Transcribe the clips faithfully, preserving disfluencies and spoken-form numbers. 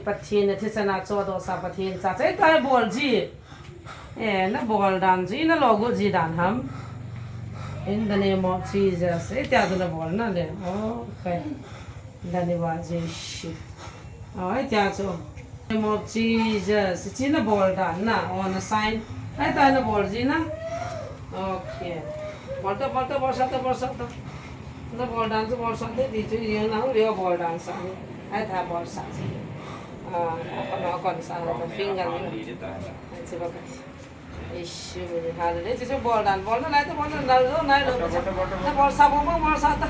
Pathen na thisan a chohdoh sa Pathen cha chai tai bol ji. Eh, na bol dan ji, na lo got ji dan ham. In the name of Jesus. Eh, tia chu na bol na le. Okay. Dani wa Jesu. Oh, eh, tia chu. Name of Jesus. Chi na bol dan na. Oh, na sign. Ai ta na bol ji na. Okay. Bol ta, bol ta, bol sa ta, bol sa ta. Na bol dan chu bol sa te di chu, ye na hu le bol dan sa. Ai ta bol sa. Ah, kon, kon sa ta finger. Ai chi ba ka. Isu, hallelujah. Isu, bol dan, bol dan, nai ta, bol dan, nai lo, nai lo. Na bol sa, bol, bol, bol sa ta.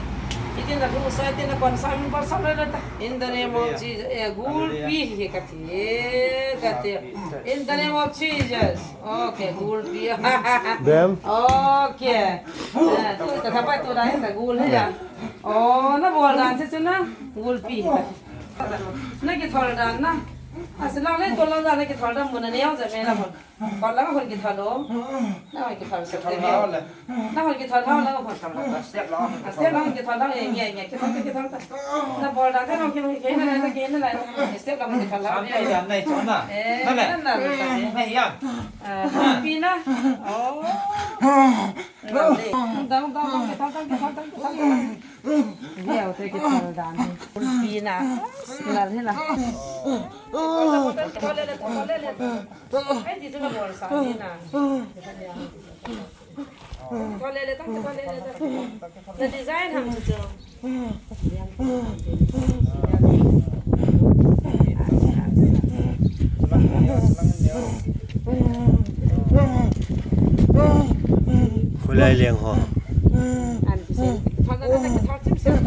Iti na lu sa, iti na kon sa, bol sa, lo, lo ta. In the name of Jesus, eh, gulpi hi ka ti, eh, ka ti. In the name of Jesus. Okay, gulpi. Bem. Okay. Eh, tu ta, ta pa tu dai ta gul hi ya. Oh, na bol dan se na, gulpi hi ka ti. Na kithol dan na. Asi lang le to lang dan na kithol dan mun na neo ja me na mun. Kon lang hon kithol lo. Na hon kithol sep te. Na hon kithol hao lang hon. Step lang. Step lang kithol lang ye ye ye kithol kithol ta. Na bol da te lang kithol kithol na na kithol na. Step lang kithol lang. Sam te yan nai chon na. Eh, na le. Na na. Nai yan. Ah, pi na. Oh. Dang dang dang kithol dang kithol dang kithol. Leo te kithol dan hi. Pi na. Lal hi la. Ai, di tu na bol sa ni na. Thole le tang, thole le tang. Na design ham chu chu. Khulai leng ho. An design. Thole le tang, thole chim chim.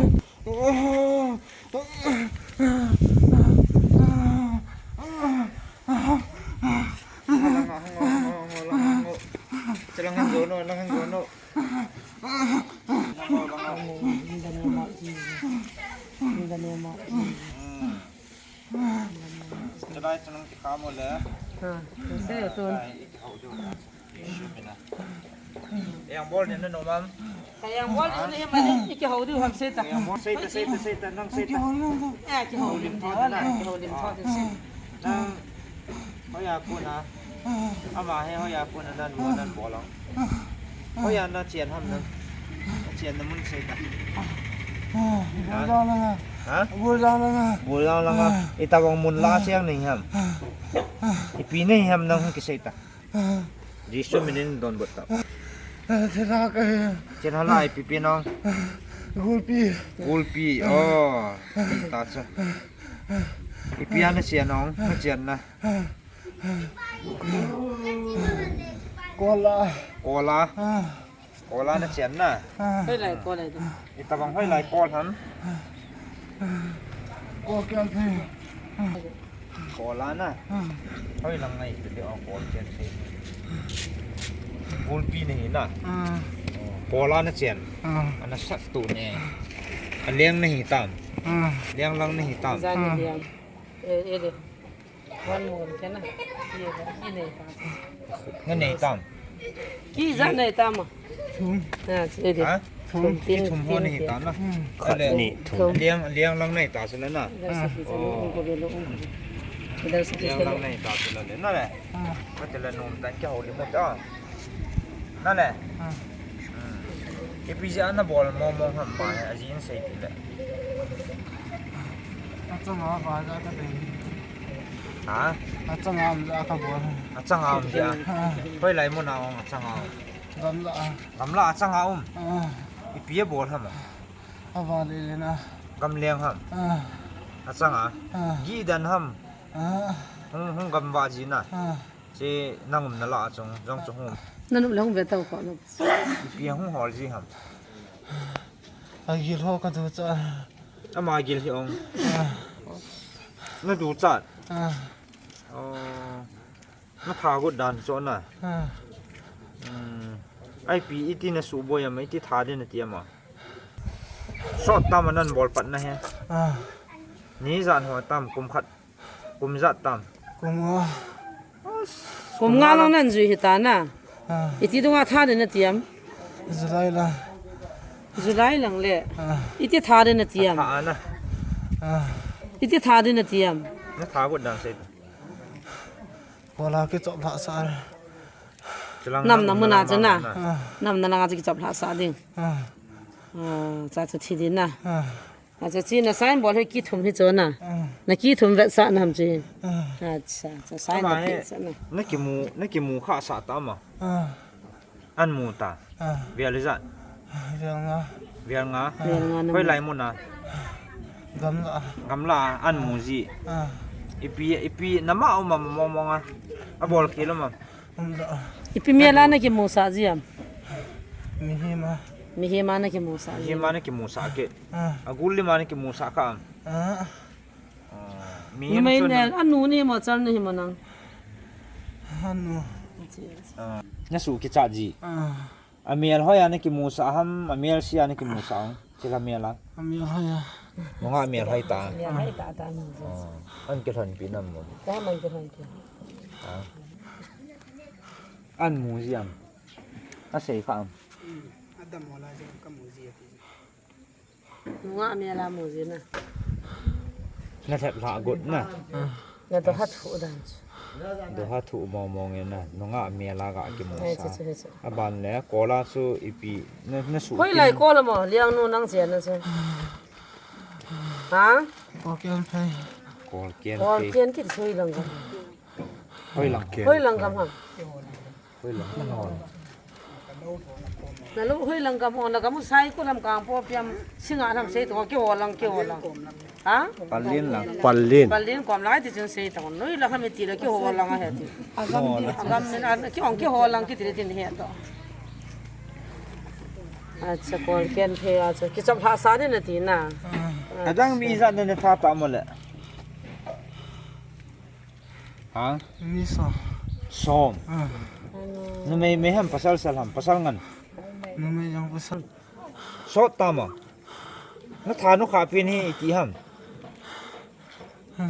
Lang hang o, lang hang o, lang hang o. Chalang hang o, no, lang hang o, no. In the name of Jesus. In the name of Jesus. Chalai chalang ti kamo le. Ha, se tu. Ai, iki hau jo. Yang bol ni na no mam. Yang bol ni na mani iki hau di ham se ta. Yang bol se ta, se ta, se ta, nang se ta. Eh, iki hau lim tho na, iki hau lim tho se. Nang, hoiya kuna. Ama he hoiya kuna nan mo nan bol ang. Hoiya na chian ham nan. Chian na mun se ta. Bol jang langa. Ha? Bol jang langa. Bol jang langa. Ita bang mun la siang ni ham. Ipi ni ham nang ki se ta. Jesu minin donbut ta. Thela ka he. Chen hala ipi pi nong. Gulpi. Gulpi. Oh. Ta cha. Ipi ana chen nong. Na chen na. Kola. Kola. Kola na chian na. Hoilai kola di. Itabang hoilai kol ham. Kol kian thei. Kola na. Hoilang ngai tu di o kol kian thei. Gulpi na hi na. Kola na chian. Ana sak tu ne. A leng na hi tam. Leng lang na hi tam. Zan leng. Eh, eh, de. One more, kena. Ye, ye nei ta. Nga nei tam. Ki ja nei tam. Thum. Ha, che de. Ha? Thum. Thum tin, ki thum ho thum nei tin. Ta na. Hmm. Khat ni thum. Thum. Liang, liang lang nei ta sila na. Dar sa ki sa lo, oh, ung ko be lo, ung ko be. Dar sa ki sa lo. Liang lang nei ta sila le na le. Hmm. Ka te la nom tan ki ho le mo ta. Na le. Hmm. Hmm. Ipi jeh a na bol mo mo ham pa he, ajin sei ti le. Achanga va ja ka dei. Ha? Achanga um ja ka bol. Achanga um ja. Ha. Hoilai mun a um achanga um? Gamla a. Gamla achanga um. Ah. Ipi a bol ham? Ava le le na. Gamleng ham? Ah. Achanga. Ah. Gi dan ham? Ah. Hung, hung gam va ji na. Ah. Che nang umna lah a chung, jong chung hung. Na num le hung ve tau ko lo. Ipi hung hol ji ham? A gil ho ka ducha. Ama gil hi ong. Ah. Na ducha. Ah. Oh. Na tha got dan cho na. Ah. Hmm. Ipi iti na suboi ama, iti tha din na ti ama. Sot tam a nan bol pat na he. Ah. Ni jan ho tam kum khat. Kum jat tam? Kum nga. Kum nga lang nan jui hita na. Ah. Iti dunga tha din na tiam? July lang. July lang le. Ah. Iti tha din na tiam? Tha na. Ah. Iti tha din na tiam? Na tha got dan sei ta. Kola kichop lhah sa. Chilang nam, nam na mun a chu na. Ah. Nam na langa chu kichop lhah sa ding. Ah. Ah, cha chu thi ding na. Ah. Acha, chi na sign bol hi kithum hi chu na. Ah. Na kithum vetsah na ham chi. Ah. Acha, cha sign na vetsah na. Na kimu, na kimu kha sa ta ma. Ah. An mu ta. Ah. Vial ijat. Vial nga. Vial nga. Ah. Vial nga na. Hoilai mu na. Gamla. Gamla an mu ji. Ah. Ipi, ipi na ma uma mong mong a. A bol khel uma. Ipi mel a na kimusah ji am? Mihem a. Mihem a na kimusah ji. Mihem a na kimusah kit. Ah. A gul lim a na kimusah kha am? Ah. Ah, mihem chu na. Anu ni mo chal ni mo nang. Anu. Ah. Na su kichat ji. Ah. A mel hoi a na kimusah ham, a mel sia na kimusah ham. Chila mel a. A mel hoi a. Nunga mel hoi ta. Mel hoi ta ta ni. Ah, an kilhon pi nam mo. Ka man kilhon pi. Ah. An mu ji am. A sei kha am. Hmm. Adam wala je ka mu ji ati. Nunga mel a mu ji na. Na thep la got na. Na doha thu dan chu. Doha thu mong mong e na. Nunga mel a ga kimusah. Ai, chu, chu, chu. A ban le, kola chu ipi, na, na su. Hoilai kola mo, liang nu nang chen na chu. Ha? Kol ken phei. Kol ken phei. Kol ken kit hoilang gam. Hoilang. Hoilang gam ha. Hoilang. Na lo hoilang gam ho, na gam sai ko lam kang po piam singa lam sei to kiholang, kiholang. Ha? Palin lang. Palin. Palin kom lai ti chun sei to. Noi la khami ti la kiholang a he ti. Agam din. Agam min an ki ong kiholang ki ti tin he to. Acha, kol ken phei acha. Kichop lhah sa din na ti na. Adang mi ijat na na tha ta mo le. Ha? Mi som. Som. Ah. Numei mei ham pasal sal ham, pasal ngan. Numei jong pasal. Sot ta ma. Na tha nu kha pin hi ti ham.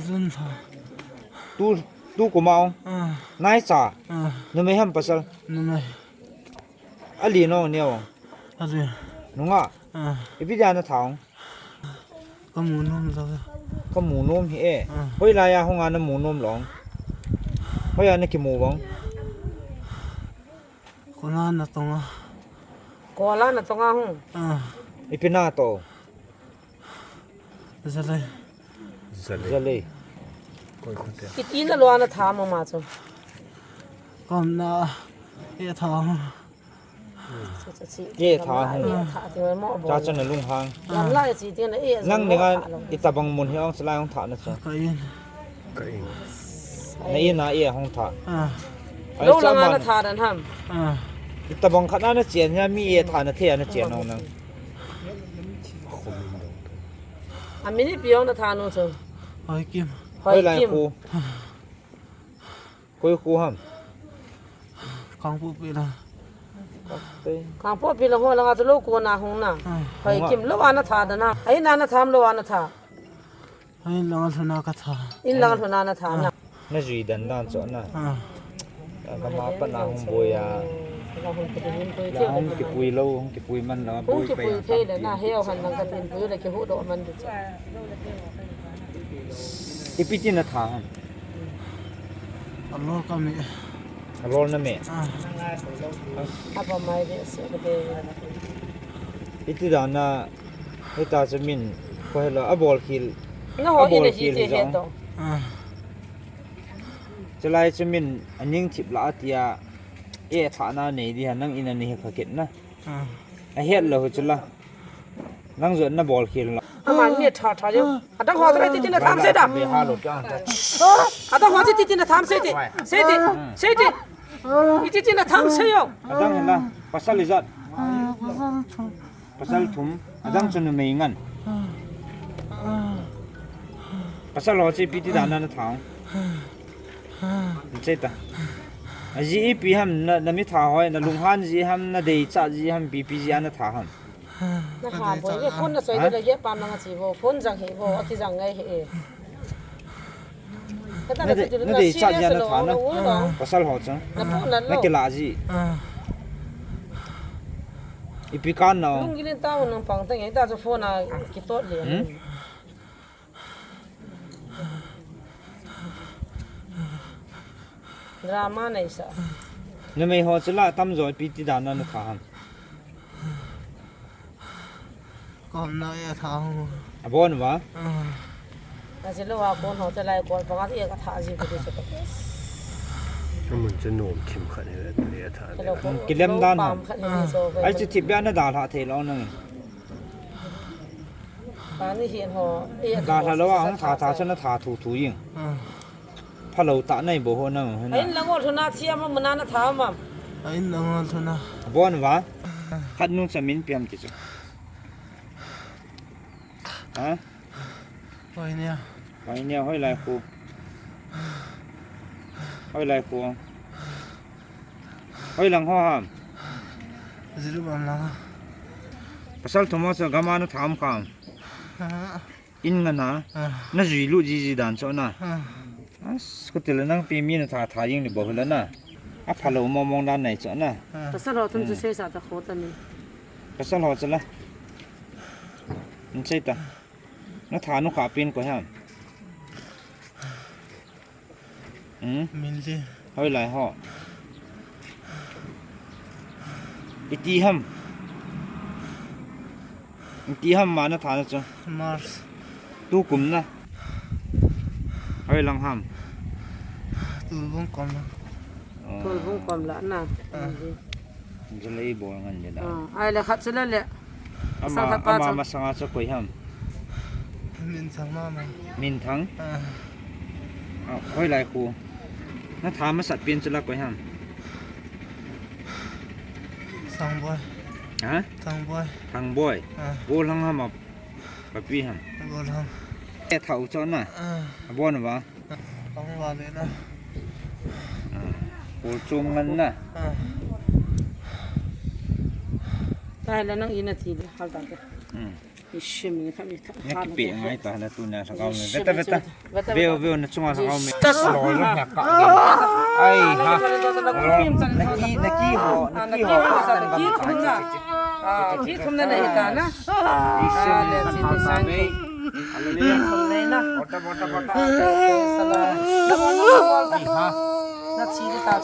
Jun tha. Tu, tu kuma ong. Ah. Nai cha. Ah. Numei ham pasal. Numei. Ali no neo. Ali. Nunga. Ah. Ipi dia na tha ong. Ka mu nom lo. Ka mu nom hi e. Ah. Hoilai a hung a na mu nom lo. Hoiya na kimu bang. Kola na tonga. Kola na tonga hung. Ah. Ipi na to. Jalei. Jalei. Jalei. Koi khote. Kiti na lo ana tha ma ma chu. Kom na e tha. Ye tha hung. Ye tha ti mo bol. Cha chan na lunghang. Lam lai chi ti na e. Nang ni nga itabang mun hi ong chalai ong tha na cha. Ka in. Ka in. Na in na ye hong tha. Ah. Ai lo cha lang man. Na tha dan ham. Ah. Itabang khat na na chen ya mi ye tha na the na chen ong nang. A minute pi ong na tha nu chu. Hoi Kim. Hoi Lai Kim. Khu. Koi khu ham? Kangpokpi la. Kangpokpi la ho langa chu lo ko na hung na. Ah. Hoi Kim lo ana tha da na. Ai na na tham lo ana tha. Ai langa lhuna ka tha. In langa lhuna na tha na. Na jui dan dan chu na. Ah. Ka ma pa na hung boi a. La hung kipui lo, hung kipui man lo, hung boi pa kipui ya thei le na heo han lang ka tin pui le kihu do man du chu. Ipi ti na tha ham? A lol ka me. A lol na me. Ah. Apa mai de se de. Iti dan na hita chu min ko hela a bol khel. Na ho in a hi te he to. Ah. Chulai chu min a ning thip la tia e tha na nei di ha nang in a ni he kha kit na. Ah. A het lo chu la. Nang jot na bol khel la. Aman mi tha tha yo. Adang ho tha ti ti na tham se da. Be ha lo kya. Adang ho ti ti na tham se ti. Se ti. Se ti. Ti ti na tham se yo. Adang na pasal ijat. Pasal thum. Adang chu numei ngan. Pasal ho chi pi ti dan na tha. Che ta. A ji ipi ham na, na mi tha hoi, na lunghan ji ham, na dei cha ji ham, pi pi ji ana tha ham. Na ha bo, ye phone na soi de la ye pam na nga chi bo, phone jang he bo, a ki jang ngai he. Na dei, na dei cha ji ana tha na. Pasal ho cha. Na kila ji. Ipi kan na. Lung gilin ta nang pang ta ngai ta chu phone a ki tot le. Hmm? Drama nei sa. Numei ho chu la tamjo ipi ti dan a na tha ham? Kom na e tha ho. Abon uva? Ah. Ajeh lou a kon ho chu lai kon panga e ka tha ji ko ti chu. Amun chu nom thim khat hi le tu e tha. Chalo ko. Kilem dan ham? Pam khat hi le so. Ai chu thip bia na dalha thei lou nang. Ani hin ho. E dalha lou a hung tha tha chu na tha thu thu jing. Ah. Phalou tah nai bou ho nang, hena. A in lang ol thuna thiam a muna na tha mam. A in lang ol thuna. Bon uva. Khat nung cha min piam ti chu. Ha? Hoi nia. Hoi nia, hoilai khu. Hoilai khu. Hoilang ho ham? Jiru bam lang. Pasal thum ho chu gam a na tha um kham. Ha. In nga na, ah, na jui lut jiji dan chu na. Ah. As, ko ti le nang pi mi na tha tha jing ni bou le na. Aphalou mong mong dan nei chu na. Ah. Pasal ho thum chu, hmm, sei sa ta kho ta ni. Pasal ho chu la. N sei ta. Na tha nu kha pin ko ham. Hmm? Min li. Hoilai ho. Iti ham. Iti ham ma na tha na chu. March. Tu kum na. Hoilang ham. Tulbung kom na. Oh. Tulbung kom la na. Ah. Min li. Jalei bol ngan le da. Ah, ai le khat chu le le. Ama, pasal khat pa ama chu. Masanga chu koi ham? Minthang mama. Minthang? Ah. Ah, hoilai khu. Na tha masat pin chu la koi ham? Thangboi. Ha? Thangboi. Thangboi. Ah. Golhang ham a papi ham? Golhang. E thau chu na. Ah. Abon uva. Thangboi le na. Ah. Golchom ngan na. Ah. Tai la nang ina ti de hal ta de. Hmm. Isi, min khat ni tha. Na kipe ngai ta la tu na sa kau me. Isi, veta, veta. Veta, veo, veta. Veo na chunga sa kau me. Isi. Lo lo hek ka. Ai ha. Na ki, na ki ho, na ki ho. Na ki ho, na ki thum na. Ah, ki thum na na hi ta na. Isi, ah, le, min si, khat ni sa sa sang me. Ki thum na na. Bota, bota, bota. Sa la. Na bol, na bol, na bol. Ai ha. Na chi ta.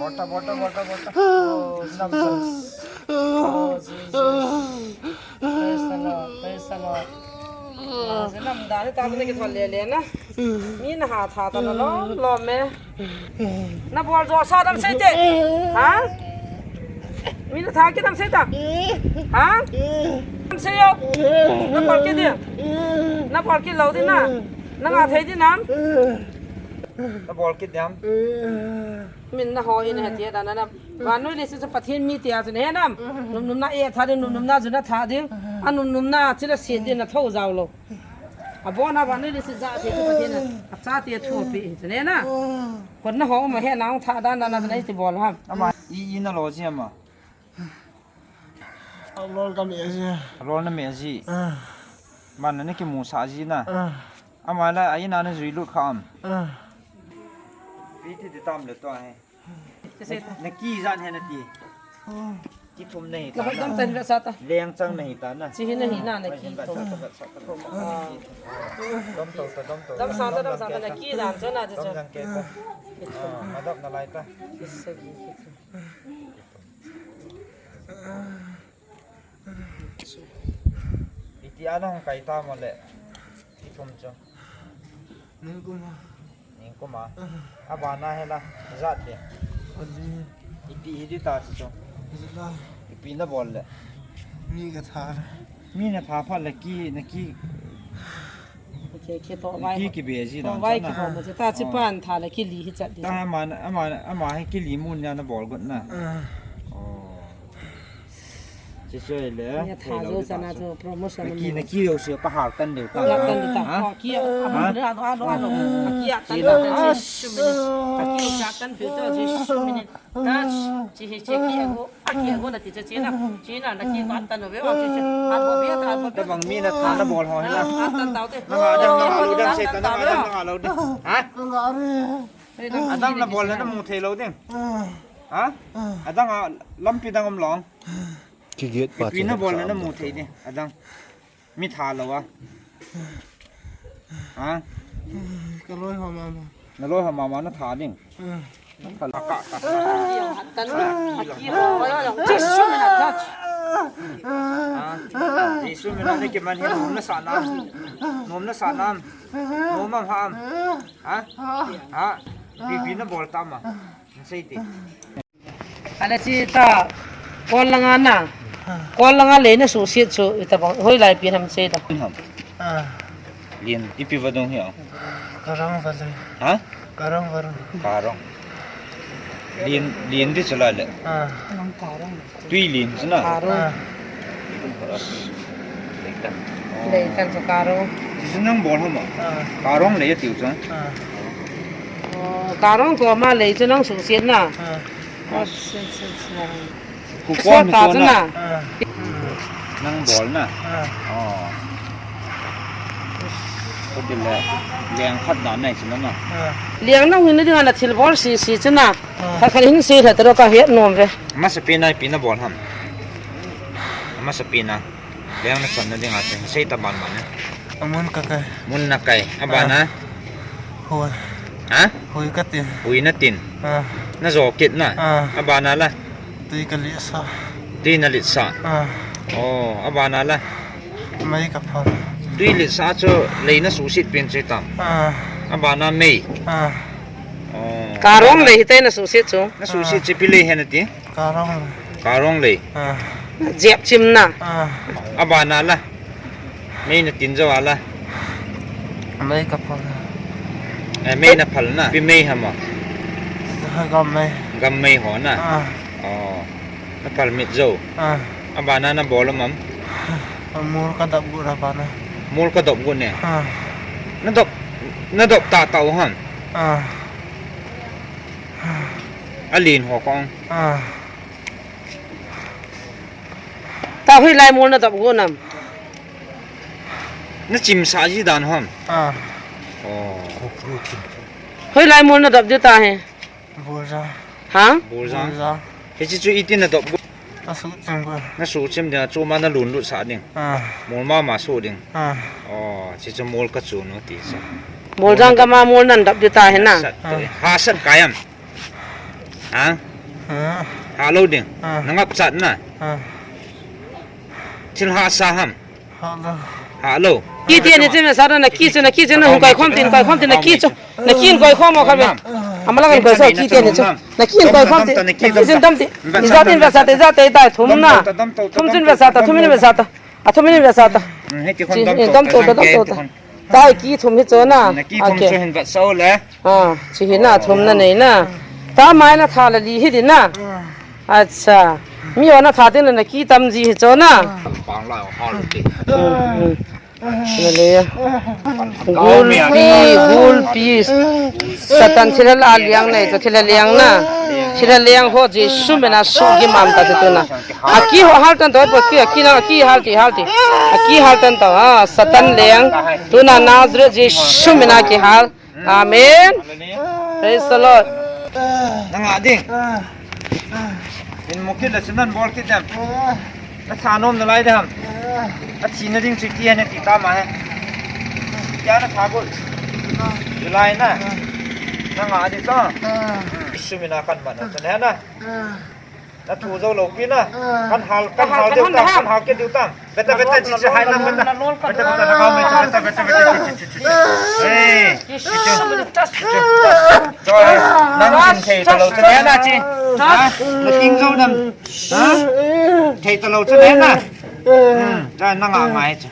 Bota, bota, bota, bota. Oh, Jesus. Oh, Jesus. Praise the Lord, praise the Lord. Ah, je nam da ni ta ni ki thol le le na. Mi na ha tha ta na lom lom me. Na bol jo sa dam sei te. Ha? Mi na tha ki dam sei ta. Ha? Dam sei yo. Na bol ki di. Na bol ki lou di na. Na nga thei di nam. Na bol kit diam? Min na ho in he ti dan na. Vannoi leiset chu Pathen mi tia chu na he nam. Num num na e tha ding, num num na ju na tha ding. A num num na chu la se ding na tho jao lou. Abon a vannoi leiset ja ti chu Pathen a cha ti thu pi chu na na. Kon na ho ma he na ong tha dan dan na na ti bol ham. Ama i, i na lo ji ama. Alol ka me ji. Alol na me ji. Ah. Man na ki mu sa ji na. Ah. Ama la a ina na jui lut kha am. Ah. Pi ti ti tam le to he. Ti se ta. Na ki jan he na ti. Ah. Ki thum na hi ta. Ka dam tan ve sa ta. Leng chang na hi ta na. Chi hi na hi na na ki thum. Ah. Dam to ta, dam to. Dam sa ta, dam sa ta na ki jan cha na cha. Dam jan ke ta. Ah, ma dam na lai ta. Ki sa ki ki thum. Iti ana hung kai ta mo le. Ithum chu. Ningkum a. Ningkum a. Abana hela. Jat le. Adi. Ipi hi di ta chu. Jila. Ipi na bol le. Mi ka tha le. Mi na tha pha le ki, na ki. Ki, ki to vai. Ki, ki be ji to na vai cha ki na. Ho mo ta chi pan tha le ki li hi chat di. Ta ama, ama, ama hi ki li mun ya na bol got na. Ah. Oh. Chi chi le. Ni tha jo cha na jo promotion. Na ki, na ki yo si pa har tan de ta. Har tan de ta. Ha? Ki a, a, a, a, a, a ki a tan de ta chi su mi. A ki yo cha tan de ta chi su mi. Ta chi hi chi ki a go. A ki go na ti cha chi na. Chi na na ki ko an ta no ve wa chi chi. An bo be ta an bo be. Ta bang mi na tha na bol ho na. An ta tau te. Na adam na lo dam se ta na adam na lo de. Ha? Adam na bol na mu thei lo de. Ha? Adang a lampi dang um long. Ki get pa. Pi na bol na mu thei de. Adang. Mi tha lo a. Ha? Ka loi ho ma ma. Na loi ho mama na tha ding. Na tha la ka ka. Jesu mina touch. Ah, Jesu mina na kiman hi nom na sa nam. Nom na sa nam. Nom am ha am. Ha? Ha? Pi pi na bol ta ma. Na sei ti. Ala chi ta, kol langa na. Kol langa lei na suhset chu, ita bang, hoilai pi ham sei ta. Ham. Ah. Lien, ipi vadung hi a. Karong vadung. Ha? Karong vadung. Karong. Lien, lien di chala le. Ah. Tui lien chu na. Karong. Ah. Leitan chu karong. Chu nang bol ham a. Ah. Karong lei tiu chu. Ah. Oh, karong koma lei chu nang suhset na. Ah. Kukon ta chu na. Nang bol na. Oh. Ko dile. Leng khat dan nai chu na. Leng nang hin ding ana thil bol sisi chu na. Khat khat hin sei lha tero ka het nom ve. Masapen a ipi na bol ham. Masapen a. Leng na channa dinga chu sei ta ban ban e. Amun ka kai. Mun na kai. Abana. Hui. Ha? Hui ka tin. Hui na tin. Ah. Na jo kit na. Ah. Abana la. Tui ka lisa. Tui na lisa. Ah. Oh, abana la. Mei ka phal. Tui lisa chu lei na suhset pen chu ta. Ah. Abana mei. Ah. Oh. Karong lei hitai na suhset chu. Na suhset chu ipi lei hen ati. Karong lei. Karong lei. Ah. Jep chim na. Ah. Abana la. Mei na tin jo ala. Mei ka phal. Eh, mei na phal na. Ipi mei ham a. Ha, gam mei. Gam mei ho na. Ah. Oh. Na phal mit jo. Ah. Abana na bol am. Mol ka dop gu abana. Mol ka dop gu ne. Ah. Na dop, na dop ta ta u ham. Ah. Alin ho kong. Ah. Ta hoilai mol na dop gu nam. Na chim sa ji dan ham. Ah. Oh. Hoilai mol na dop di ta he. Bolja. Ha? Bolja. Bolja. Hichi chu iti na dop gu. Na suhchim gu. Na suhchim ding a chu ma na lun lut sa ding. Ah. Mol mama su ding. Ah. Oh, chi chu mol ka chu no ti sa. Mol jang ka ma mol nan dop di ta he na. Sat te. Ah. Ha sat kayam. Ha? Ha? Ha lo ding. Ah. Na ngap chat na. Ah. Thil ha sa ham. Ha lo. Ha lo. Ki ti ni chim sa na ki chu na ki chu na hung kai khom tin kai khom tin na ki chu. Na ki koi khom mo kha me. Amala kan koi so ki ti ni chu. Na ki koi khom tin. Ki chu dam ti. Ni za tin ve sa te za te tai thum na. Thum chun ve sa ta thum ni ve sa ta. A thum ni ve sa ta. Hmm, hei ti khon dam to, dam to, dam to, dam to. Tai ki thum hi chu na. Na ki thum chu hin vet so le. Ah, chi hi na thum na nei na. Ta mai na tha la li hi di na. Acha. Mi ona tha tin na ki tam ji hi chu na. Pang la hol ti. Na le. Gulpi, gulpi. Satan thilha la liang nei chu thilha liang na. Thilha liang ho Jesu mina su gi mam ta chu tu na. A ki ho hal tan to, po ki, a ki na, a ki hal ti, hal ti. A ki hal tan to, ah, Satan leng. Tuna Nazareth Jesu mina ki hal. Amen. Praise the Lord. Nang a ding. In mukit la sinan bol kit dem. Na tha nom na lai dem. A thi na ding chu ki ne ti ta ma he. Kya na tha gol. July na. Nang a ding to. Jesu mina kan man na. Na thu jo lo pi na. Ah. Kan hal, kan hal deu tang, kan hal ke deu tang. Beta, beta, chi, chi, hai na, beta. Beta, beta, na kau me, beta, beta, beta, chi, chi, chi, chi. Hey, chi, chi. Choi, nang tin thei ta lo chu ne na chi. Ha? Na ting jo nam. Ha? Thei ta lo chu ne na. Hmm, cha nang a ngai chi.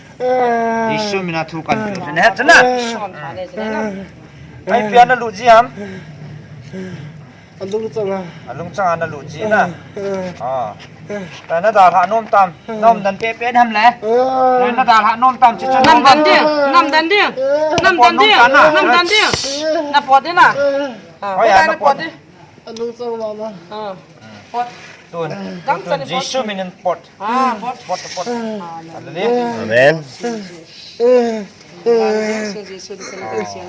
Jesu mina thu kan chu ne cha na. Ai pia na lu ji am. Alung changa. Alung changa na lut ji na. Eh. Ah. Eh. Ta na dalha nom tam. Eh. Nom dan pe pe ham le. Eh. Na dalha nom tam chi chu. Nam dan ding, nam dan ding. Nam dan ding, nam dan ding. Na pot ding na. Eh. Ah, hoi, na pot ding. Alung chang mama. Ah. Pot. Tun. Dam tun, chan pot. Jesu minin pot. Ah, pot. Pot, pot. Hallelujah. Amen. Eh. Eh. Jesu, Jesu, Jesu, Jesu.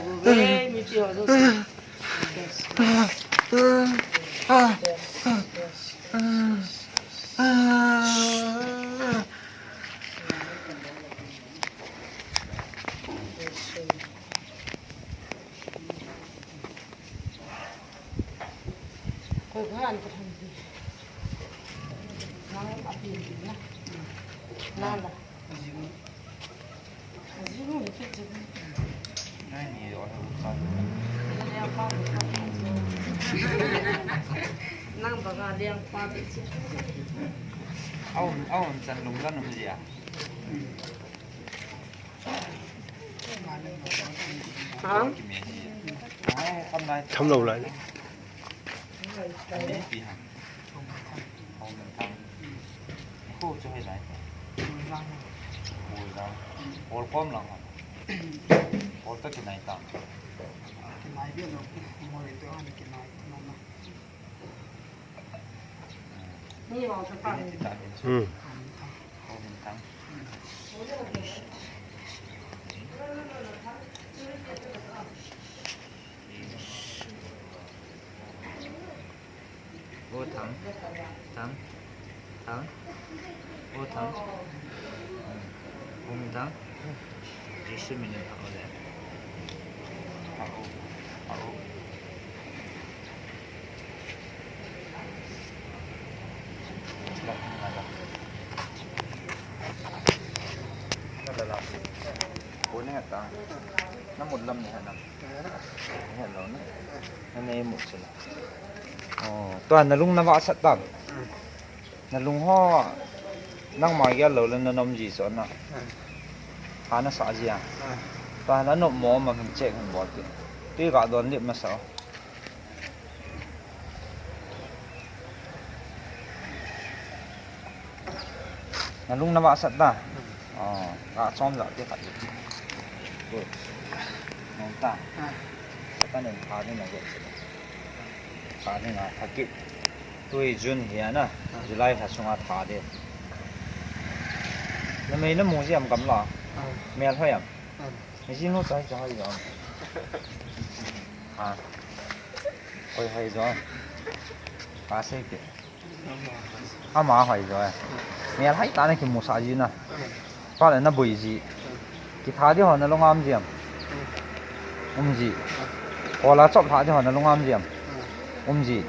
Nang a pin na. Nang la. Jing ni kit jing. Nang ni yo ha sa. Nang ba ga liang pa ti. Aum, aum chan lum la num jia. Ha? Tham lou lai. Ani pi ha. Hong men tham. Ko chu hei lai. Ko jang. Ko kom lang ha. Ko ta kinai ta. Kinai bi lo. Mo le to an kinai. No, no. Ni mo sa pa. Ni ta. Hmm. Ko men tham. O tham, tham, tham. O tham. Um, um tham. Jisu minin tham le. Tham, tham. Dak, dak. Dak, dak, dak. Ko ni heta. Na mut lam ni hena. Hello na. Na nei mu sila. Oh, tua na lung na vahsat tam. Na lung ho nangma gel lou le na nom ji so na. Ha na sa ji a. Tua na nom mo ma hung check hung bol ti. Ti ga don lip ma sa. Na lung na vahsat ta. Hmm. Oh, ka chom la te khat. Good. Nong ta. Ah. Satan in pha ni na go. Pha ni na thakit. Tui June hi ana. Ah. July ha sunga tha de. Na mei na mu ji am kam la. Ah. Mel hoi am. Ah. Ni ji no chai chai jo. Ah. Hoi hoi jo. Ka sei ke. Ama hoi jo e. Mel hai ta na kimu sa ji na. Pa le na bui ji. Ki tha di ho na lung am ji am. Um ji. Ko la chop tha di ho na lung am ji am. Um ji.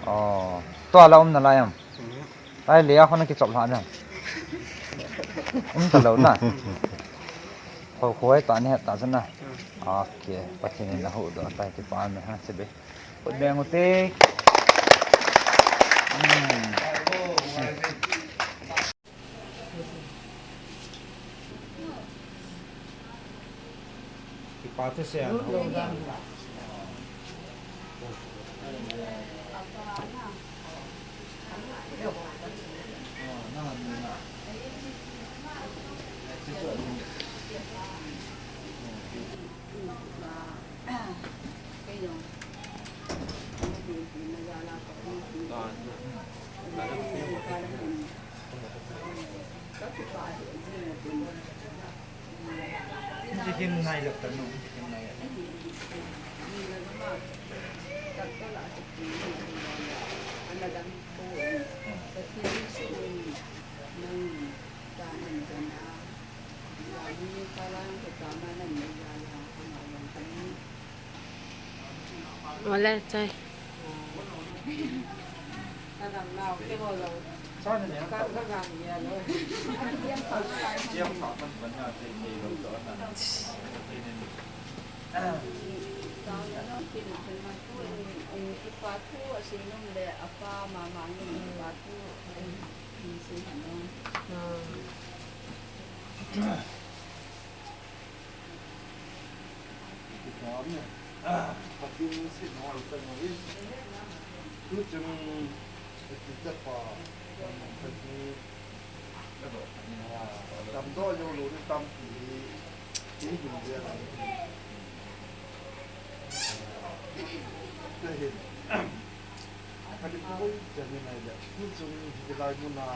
Oh. To la um na la am. Lai le a ho na ki chop tha di am. Um ta lou na. Ko ko ai ta ni ta sa na. Okay. Pathen in na hu do tai ki pa me ha se be. Khut beng u te. Hmm. Kipa thu se a. Wala chai. Pathen sihna hoi tah in, tuchung teacher pa, Pathen, ah, damdoh joulou ding tampi hi, hi hin jia la. Tahin, kati poi jangin ahile, tuchung hiti lai muna, ah,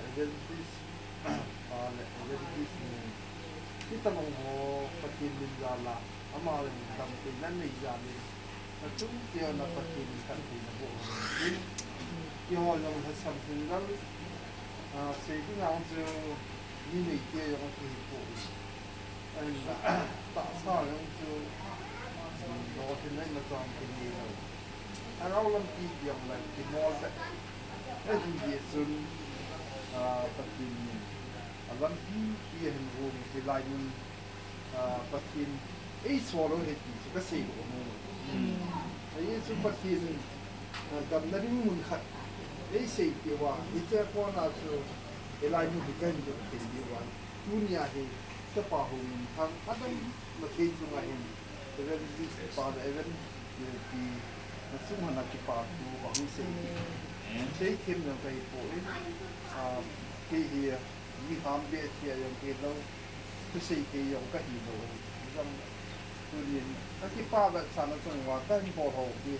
evangelist Pa le evangelist ni. Hitabang ho Pathen min jal a, ama le damtheina nei jal in. Achung cheh a Pathen in khantheina boh in. Keiho jong lhasam hung lal, ah, sei ding a chu mi neite jong kihi poi. Ahinla, tahsa jong chu, lolhinna imacha kinei lou. Arau lampi tiang lai, kimol ta. Ahi jeh chun, ah, Pathen in, a lampi pi ahin hung hilai mun, ah, Pathen, eisol u ahi ti chu kasei lou nom. Ahi chu Pathen in, ah, damna ding mun khat, eisei peh uva, hiche kona chu, hilai mun hi kahin jot thei diu ahi. Tunia hi, Chapa Hounthang, adam, Mathei chunga hin, Evangelist pa le Evangelist pi, na chung hana kipa thu, ahung sei. Sei them jong kahi poi, ah, kei hi, mi ham be thei jong kahi lou, thusei thei jong kahi lou. Jong, tunin, kakipa vetsahna chunga, kahin bol ho hi,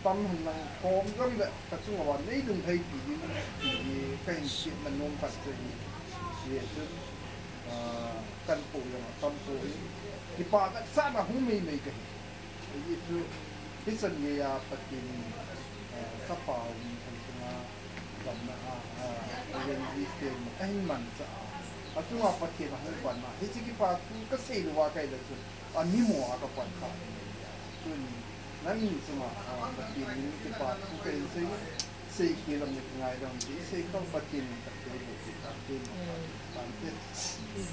tam hen lang, kom jong le, kachunga nei lunglhai pi ding, ti hi, kahin sei na nom khat chu ahi. Hichu, ah, kan po jong, tam po hi, kipa vetsahna hung mei mei kahi. Ahi chu, hichan geiya Pathen in, eh, Chapa Hounthang chunga damna a, a, evangelist ten ahin manchah a. Achunga Pathen ahung panna. Hiche kipa thu kasei louva kahi le chun, animo a kapan kha. Tuni, nangni chunga, a, Pathen in kipa thu kahin sei. Sei khel lam ni ngai dam ti, sei khel Pathen in Pathen in ti, Pathen in Pathen in.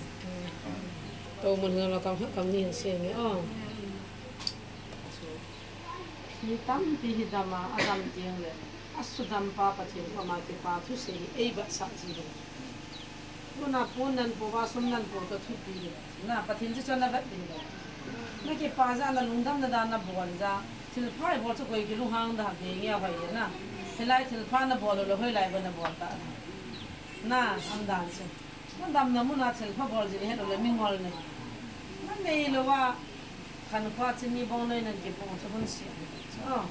Tou mun ngam la kam kha kam ni hin sei nge, ah. Mi tampi hi dam a, adam teng le, asudam pa Pathen koma kipa thusei hi eivetsah ji ding. Tuna pon nan po uva, sum nan po toh thupi ding. Na, Pathen chu chun na vet ding. Na kipa jeh a, na lungdamna dan na bol jeh a. Thilpha ibol chu koi kilunghang da, kei nge hoi na. Hilai thilpha na bol lou le, hoilai ba na bol ta. Na, umdan chu. Na damna mun a thilpha bol jeh a, helou le mingol nei. Na neilou a, khankho a chini bong noi nan kipo chu hun sia. Oh.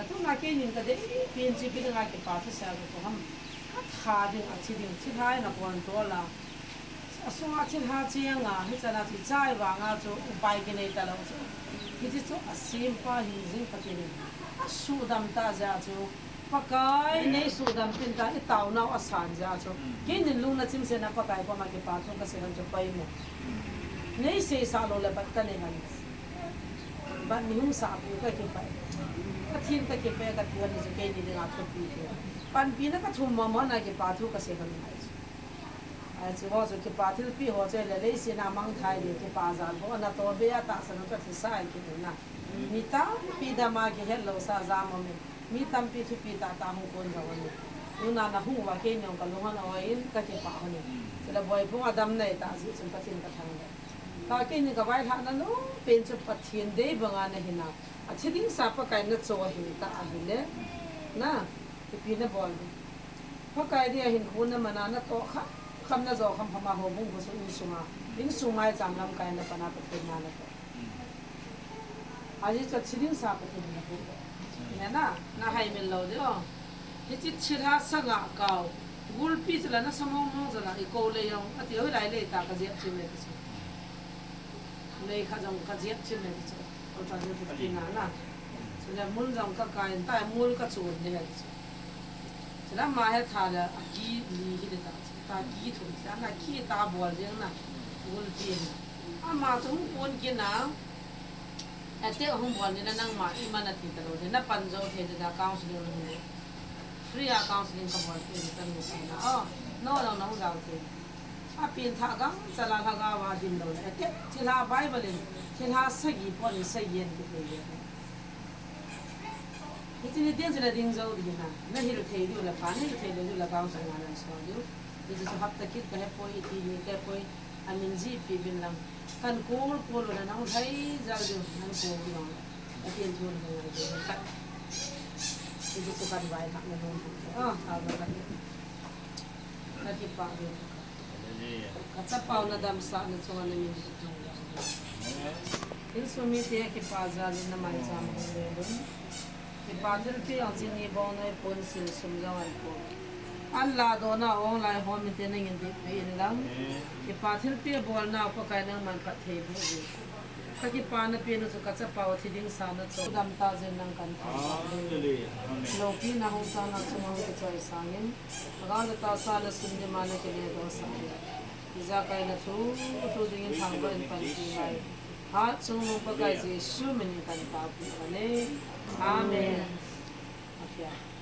Tuna keinin kadei pen chu ipi dinga kipa thusei a kato ham. Atha ding, athi ding, thilha in acontrol a. Asunga thilha cheng a, hichan a chu ichai vang a chu upai kinei talou chu. Hiche chu asempa hingjing Pathen in asudam ta jeh a chu. Pakai, nei sudam tin ta, itaonau asan jeh a chu. Keinin lungna chimset a Pakai koma kipa thu kasei hon chu poimo. Nei seisah lou le bat kanei hon. Bat nei hung sah peh u kakipah. Pathen kakipah, Pathen chu keini dinga thupi peh. Panpina kathum mama na kipa thu kasei hon ahi. Ahi chu ho chu kipa thilpeh ho chu le leiset a mangthai ding kipa jal ho natoh be a tahsan u chu athisa ahi kit in na. Mi tampi dam a kihet lou sa jam um in. Mi tampi thupi tah tah hung kon jong um in. Tuna nahung uva keini jong kalung hon oi in kakipah hon in. Chule Boiphung a dam nei tah jeh chun Pathen kathangvah. Tua keini kavailhahna nompen chu Pathen dei banga nahin a. Athi ding sa Pakai nacho ahi tah ahile. Na, ipi nabol ding. Pakai dia hinkho naman a natoh kham kham najo kham kham a houbung ho chu insunga. Insung maicham lamkai na pan a Pathen na natoh. Ajeh chu athi ding sa Pathen in napudoh. Nana, nahai mil lou ding o. Hiche thilha sanga kau. Gulpi chu la nasa mong mong chu la ikou le jong. Ati hoilai le ta kajep chim le ti chu. Lei khat jong kajep chim le ti chu. Two thousand fifteen na na. Chule mun jong kakai in ta mul kachon le ti chu. Chule ama hi tha le aki li hi le ta. Ta ki thum ta na ki ta bol jeng na. Gulpi na. Ama chu hung pon kit na. Attack hung bol ni na nangma iman ati talou jeh. Napan jou thei jeh a counseling hung le. Free a counseling kabol thei ni kanu sa na. Oh, no, no, no, hung jao thei. Apen thah gangchal a lhagao a ding lou le. Attack thilha Bible in. Thilha sagi pon in sagi in kithei le. Hiche ni tiang chu nading jou ding na, nahil thei diu le pha, nahil thei lou diu le counseling a naso diu. Hiche chu hapta kit kahepoi, iti ni kahepoi, amin jih pi vin lang. Kan kol kol u na nahung thei jal diu, nan kol u lang. Pathen thu nahung ngai diu khat. Hiche chu kan vailhahna nom. Ah, ka va ka. Kakipah uve. Hallelujah. Kachapau nadamsahna chunga namin kathangvah uve. Amen. Insung mite kipa jal in namaicham hung lel un. Kipa thilpeh jong chini bong noi pon sil sum jong ahi poi. An ladohna a ong lai ho mite nangin dihpeh in lang. Amen. Kipa thilpeh bolna Pakai nangman phatthei boh uve. Kakipana pen u chu kachapau thi ding sa nacho. Dam tah jeh in nang kathangvah uve. Hallelujah. Amen. Loupina hung chang nachunga hung kichoi sangin. Lhagao le tahsa le sum dima nakile doh sah le. Ijakai nathu thu dingin thangvah in panpi ngai. Hatchungnung Pakai Jesu min in kataopeh uve. Amen. Atia.